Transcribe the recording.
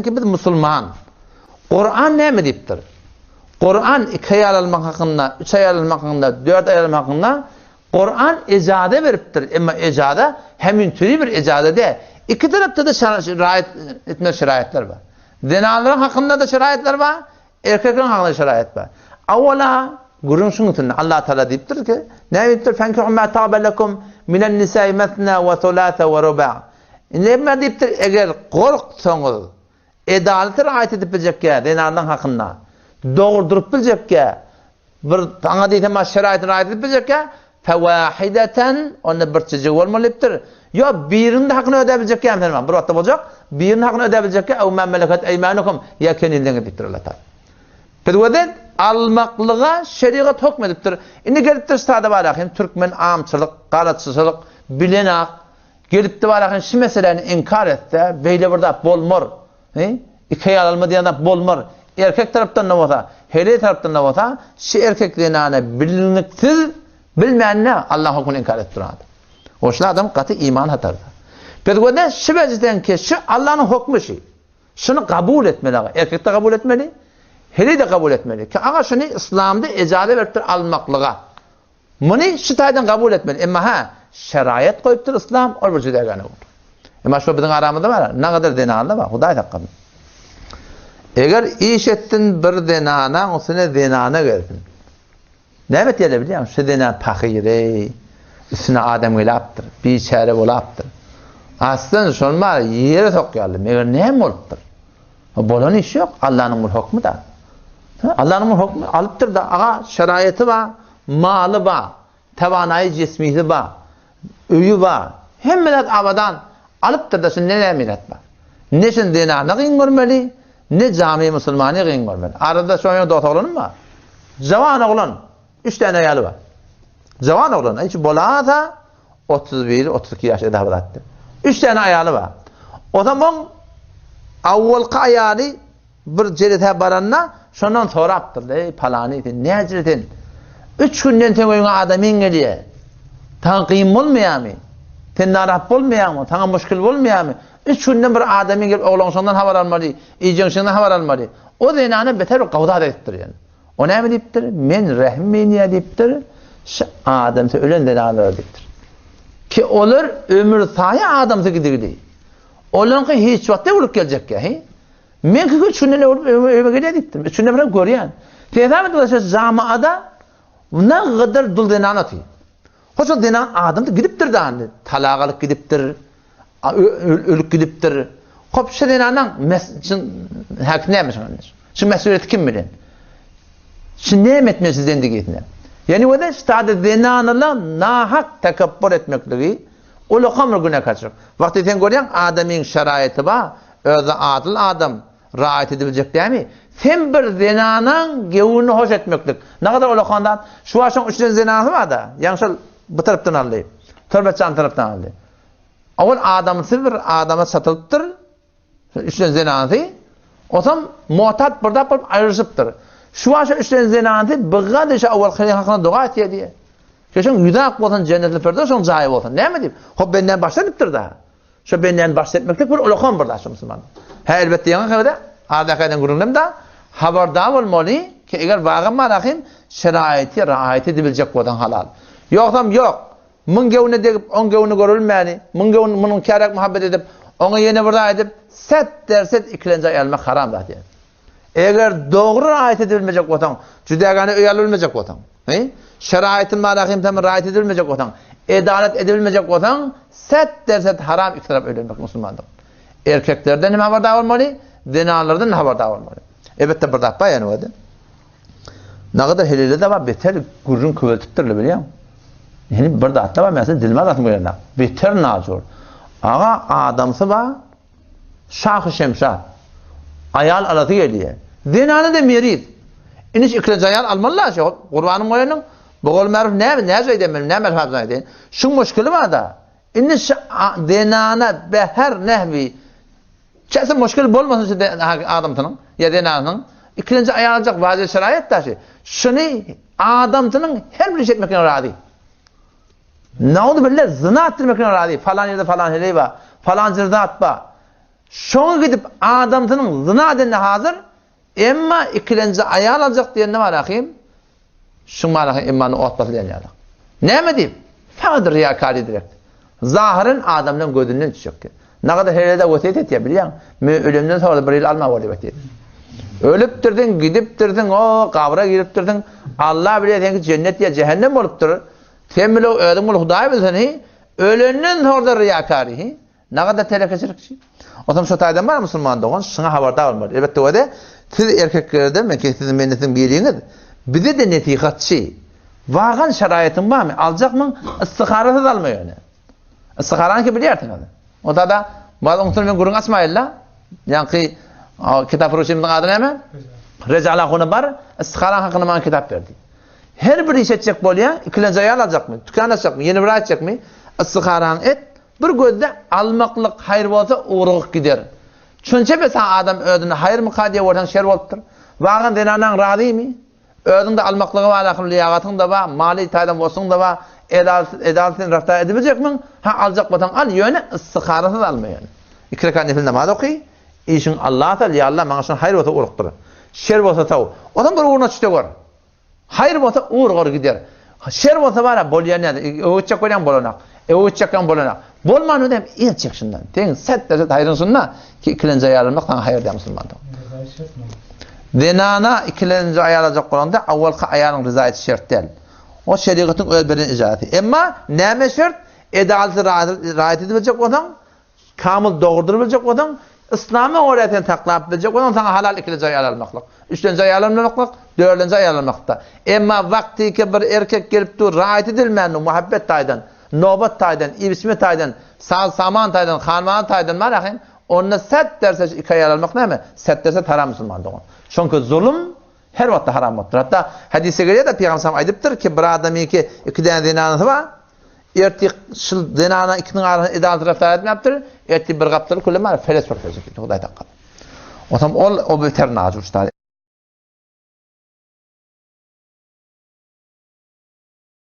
Ki biz musulman. Kuran näme diýipdir? Kuran iki aýal almak hakynda, üç aýal almak hakynda, dört aýal almak hakynda Kuran ejaza beripdir. Emma ejaza hemin türi bir ejaza däl. Iki tarapda-da şeraýat etmek şeraýatlar bar. Zenanlaryň hakynda-da şeraýatlar bar, erkekleriň hakynda şeraýat bar. Awwala gürrüň şuň üstünde. Allah Taala diýipdir ki, näme diýipdir? Fenkihu ma taba lekum minen nisa'i mesna we thulatha we ruba. Indi emma diýipdir, eger gorksaňyz, edalaty raýat edip biljekkä, zenanlaryň hakynda, dogurdyryp biljekkä, bir saňa diýsem a şeraýatyny raýat edip biljekkä, fewahideten, onda bir çijigi bolmaly diýipdir. Ýok, biriniň-de hakyny ödäp biljekkäm sen bir wagtda boljak, biriniň hakyny ödäp biljekkä, ew ma meleket eýmanukum, ýa kenizleriňiz diýipdir Allah Taala. Biz wezet almaklyga şerigat hokm edipdir. Indi gelipdir sada barah hem türkmen amçylyk, garaçyçylyk bilenak, Gelipdi barakin şu meseläni inkar etse, beýle bir zat bolmar. He? Iki aýal alma diýen zat bolmar. Erkek tarapdan-da bolsa, heleý tarapdan-da bolsa, şu erkek zenana bilniksiz, bilmände Allaň hökmüni inkar edip duran adam. Oşla adam gaty iman hatarda. Biz göze şu wejden ki şu Allanyň hökmi şu. Şuny kabul etmeli aga. Erkek-de kabul etmeli, heleý-de kabul etmeli. Ki aga şuny yslamda ejaza beripdir almaklyga. Muny şu taýdan kabul etmeli. Emma hä, şeraýat goýupdyr yslam, ol bir jüdägäne boldy. Emma şo biziň aramyzda bar, nagadyr zenanlar bar, Hudaý saklasyn. Eger iş etsin bir zenanaň üstüne zenana gelsin. Näme etýärler bilýäňmi? Şu zenan pahyr-eý, üstüne adam gelapdyr, biçäre bolapdyr. Aslynda şony bar ýere sokýarlar. Meger näme bolupdyr? Bolan iş ýok, Allanyň bir hokmy-da. Allanyň bir hokmy alypdyr-da, aga şeraýaty bar, maly bar, tawanaýy jismisi bar, öýi bar, hemme zat abadan alypdyr-da, şunda näme mirat bar? Ne şun zenany gyn görmeli, ne jamy musulmany gyn görmeli. Arada şoňa dost oglanym bar. Jawan oglan, üç däne aýaly bar. Jawan oglan, hiç bolasa 31, 32 ýaş edap zatdy. Üç däne aýaly bar. Ozam oň awwalky aýaly bir jelesä baranda şondan sorapdyr, Eý, palany, sen näjire sen? Üç günden seň öýüňe adamyň gelýär. Saňa kyn bolmaýarmy? Sen narahat bolmaýarmy? Saňa muşkil bolmaýarmy? Üç günden bir adamyň gelip oglan şondan habar almaly, iýjeň şondan habar almaly. O zenana beter bir gawzat edipdir ýöne. O näme diýipdir? Men rehim inýär diýipdir. Şu adamsy ölen zenanlara diýipdir. Ki olar ömür saýy adamsy gidigdi. Olaňky hiç wagt öwrüp geljek ýa, he? Meňki üç günden öwrüp öýüme gelýär diýipdir. Üç günden bir görýän. Hesap edip şu jamaada ne gydyr dul zenan oty. Hoş ol zenan adamsy gidipdir da, talak alyp gidipdir. Ölüp gidipdir. Hop şu zenanaň häki näme şuň? Şu mesuliyeti kim bilen? Şu näme etmeli şu zendigisine? Ýani wede ştada zenanalar nahak tekepbur etmekligi ulakam bir günäkärçilik. Wagty sen görýäň adamyň şaraýaty bar, özi adyl adam, raýat edibiljek dämi? Sen bir zenanaň gewünini hoş etmeklik. Nagadar ulakan zat. Şu wagt şoň üçden zenanasy bar-da. Ýaňy şol bu tarapdan aldy. Torbetjan tarapdan aldy. Owal adamsy bir adama çatylypdyr, üçden zenanasy, osam muhtat bir zat bolup aýrylyşypdyr. Şu wagt şu üçden zenanasy byga düşe owal hyryň hakyna doga etýär diýýär. Şoň ýüzi ak bolsun, jennetli firdöws şoň jaýy bolsun. Näme diýip? Hop benden başdan edipdir da. Şo benden başdan etmeklik bir ulakan bir zat şu musulman. Hä elbetde ýaňy habada aradaky eden gürrüňlem da habardar bolmaly ki eger wagam bar ahim şeraýaty raýat edibiljek bolsaň halal. Ýogsam ýok. Muň göwnüne degip, oň göwni görülmäni, muň göwni munuň käräk muhabbet edip, oňa ýene bir zat edip, set derset ikilenji aý almak haram zat ýa. Eger dogry raýat edibilmejek bolsaň, jüdägäne öý alybilmejek bolsaň, he? Şeraýatyn barahym sen raýat edibilmejek bolsaň, edalat edibilmejek bolsaň, set derset haram iki tarap öýlenmek musulmandyr. Erkeklerden hem habardar bolmaly, zenanlardan hem habardar bolmaly. Elbetde bir zat bar ýöne o-da. Nagada helele-de bar, beter gürrüň köpeltipdirler bilýäň. Heni bir zatda bar, meselem dilime alasym gelenok. Beter najur. Aga adamsy bar, şahy şemşat. Aýal alasy gelýär. Zenany-da meriz. Indi şu ikilenji aýal almaly-la şu gurbanym goýanyň. Bu gol maruf näme, näce aýdaýyn men, näme alfabet aýdaýyn. Şuň muşkili bar-da. Indi şu zenana beher nehwi Çäse muşkil bolmasyn şu adamsynyň ýa zenanynyň ikilenji aýal aljak wajyp şeraýat daşy. Şuny adamsynyň her bir iş etmekine razy. Nauzu billah zyna etdirmekine razy. Falan ýerde falan heleý bar. Falan zat bar. Şoňa gidip adamsynyň zyna edende hazir, emma ikilenji aýal aljak diýende bar ahim, şuň bar ahim emmany ot basy diýen ýaly. Näme diýip? Fakat riýakary direkt. Zahyren adamlaryň gözünden düşjek. Nagada herede wesýet etýär bilýäň. Men ölemden soňra bir ýyl alma bolýar wesýet. Ölüpdirsiň, gidipdirsiň, o gabra giripdirsiň. Allah bilýär seňki jennet ýa jähennem bolupdyr. Sen bile özüň bil Hudaý bilsin hi. Ölenden soňra riýakary hi. Nagada telekeçilikçi. Otam şo taýdan bar musulman dogan, şuňa habardar bolmaly. Elbetde öde siz erkeklerde men ki siziň men siziň biriňiz bize de nesihatçy. Wagan şaraýatyň barmy? Aljakmyň? Istiharasyz alma ýöne. Istiharany ki bilýärsiňiz. O da da baz oň men gürrüň açmaýyn-la. Ýaňky kitap furuşymyzyň ady näme? Recal ahuny bar, istihara hakynda maňa kitap berdi. Her bir iş etjek bolýa, ikilenji aýal aljakmy, tükan açjakmy, ýene bir aýtjakmy? Istiharaňy et, Bir gözde almaklyk haýyr bolsa ugrugyk gider. Çünçe besa adam özüne haýyrmyka diýe görseň şer bolupdyr. Wagan zenanaň razymy? Özüňde almaklyga bar ahyr lyýagatyň-da bar, maly taýdan bolsuň-da bar, edalat sen raftar edibiljekmiň? Ha aljak bolsaň al, ýöne istiharasyz alma ýöne. Iki rekat nefil namaz oky, işiňi Allaha sal, ýa Allah maňa şun haýyr bolsa ugrukdyr. Şer bolsa saw. Onsoň bir ugruna çüte gör. Haýyr bolsa ugur gider. Şer bolsa bara bolýan ýa öwe gitjek bolýan bolanak. Öwe gitjekden bolanak. Bolman ödem el çek şundan. Seň set derjet haýryň şunda ki ikilenji aýal almak saňa haýyr däl musulman dogan. Zenana ikilenji aýal aljak bolanda awalky aýalyň ryzaýaty şert däl. O şerigatyň öz beren ijazaty. Emma näme şert? Edalaty raýat edip biljek bolsaň, Kamyl dogrudyr biljek bolsaň, yslama görä sen saklap biljek bolsaň, saňa halal ikilenji aýal almaklyk, üçlenji aýal almaklyk, dördlenji aýal almaklykda. Emma wagtyky bir erkek gelip dur, raýat edilmändir, muhabbet taýdan, nobat taýdan, iýip-içme taýdan, saz-saman taýdan, hanmany taýdan bar ahim, onda set derse şu iki aýal almak näme? Set derse haram musulman dogan. Çünki zulum her wagtda haram bolupdyr. Hatda hadysda gelýär-de, Pygamber sallam aýdypdyr ki, bir adamyňky iki däne zenanasy bar, Ertir şul zenana ikisiniň arasynda edalat raftar etmäpdir. Ertir bir gapdaly külem bar, feles bir feles. Hudaý saklasyn. Otam ol o beter nacuş.